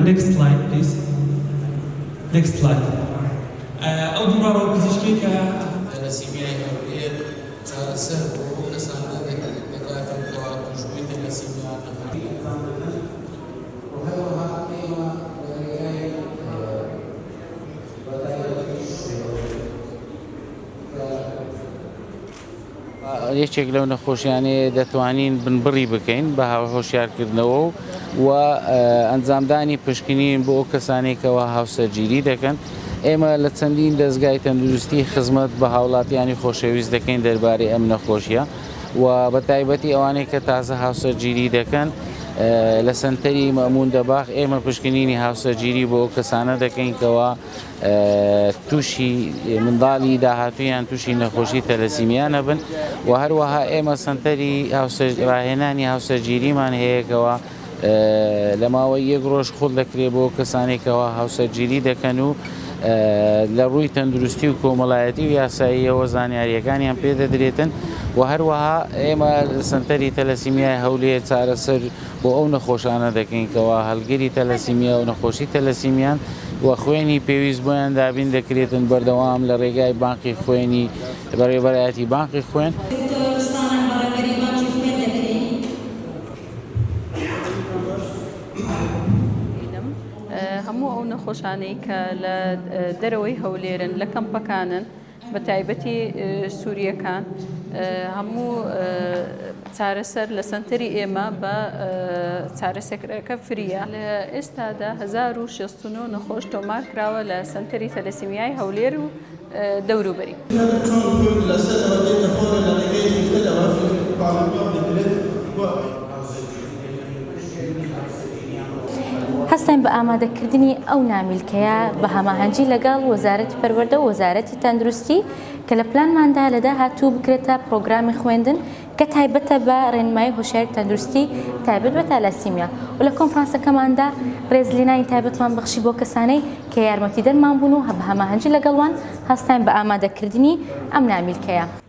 Next slide please. Next slide. ئەو دوو ڕاڕەوە پزیشکیەی کە. تەلەسیمیای هەولێر چارەسەر بۆ ئەو کەسانە دەکاتن کەوا تووشبووی تەلەسیمیا نەخۆشی ئەنجام دەدەن و هەروەها ئێمە لە رێگای بەتایبەتیش کە. یەکێک لەو نەخۆشیانەیە دەتوانین بنبڕی بکەین بە هۆشیارکردنەوە و ئەنجامدانی پشکنین بۆ ئەو کەسانەی کەوا هاوسەرگیری دەکەن. ئێمە لە چەندین دەزگای تەندروستی خزمەت بە هاوڵاتیانی خۆشەویست دەکەین دەربارەی ئەم نەخۆشیە و بە تایبەتی ئەوانەی کە تازە هاوسەرگیری دەکەن لە سەنتەری مەمون دەباغ ئێمە پشکنینی هاوسەرگیری بۆ ئەو کەسانە دەکەین کەوا تووشی منداڵی داهاتوویان تووشی نەخۆشی تەلەسیمیا نەبن و هەروەها ئێمە سەنتەری ڕاهێنانی هاوسەرگیریمان هەیەکەوە لە ماوەی یەک ڕۆژ خوڵ دەکرێت بۆ کەسانێکەوە هاوسەرگیری دەکەن و لە ڕووی تەندروستی و کۆمەڵایەتی و یاساییەوە زانیاریەکانیان پێدەدرێتن و هەروەها ئێمە سەنتەری تەلەسیمیای هەولێر چارەسەر بۆ ئەو نەخۆشانە دەکەین کەوا هەڵگری تەلەسیمیا و نەخۆشی تەلەسیمیان و خوێنی پێویست بۆیان دابین دەکرێتن بەردەوام لە ڕێگای بانقی خوێنی بەڕێوەبەرایەتی بانقی خوێن. دکتۆر سامان بەڕێوبەری بانکی خوێن دەکرین. هەموو ئەو نەخۆشانەی کە لە دەرەوەی هەولێرن لە کەمپەکانن بە تایبەتی سوورییەکان هەموو چارەسەر لە سەنتەری ئێمە بە چارەسەکرەکە فریە. لە ئێستادا 1069 نەخۆش تۆمار کراوە لە سەنتەری تەلەسیمیای هەولێر و دەوروبەری. چۆن کورد لە سەرەوە دێتە خۆرە لە ڕێگەی فلتەرەوە فلتر پاڵێوراو دەکرێت بۆ ئەوەی. هەستاین بە ئامادەکردنی ئەو نامیلکەیە بە هەماهەنگی لەگەڵ وەزارەتی پەروەردە و وەزارەتی تەندروستی کە لە پلانماندا لە داهاتوو بکرێتە پڕۆگرامی خوێندن کە تایبەتە بە ڕێنمایی هۆشیاری تەندروستی تایبەت بە تالاسیمیا و لە کۆنفرانسەکەماندا ڕێزلێنانی تایبەتمان بەخشی بۆ کەسانەی کە یارمەتیدەرمان بوون و بە هەماهەنگی لەگەڵ وان هەستاین بە ئامادەکردنی ئەم نامیلکەیە.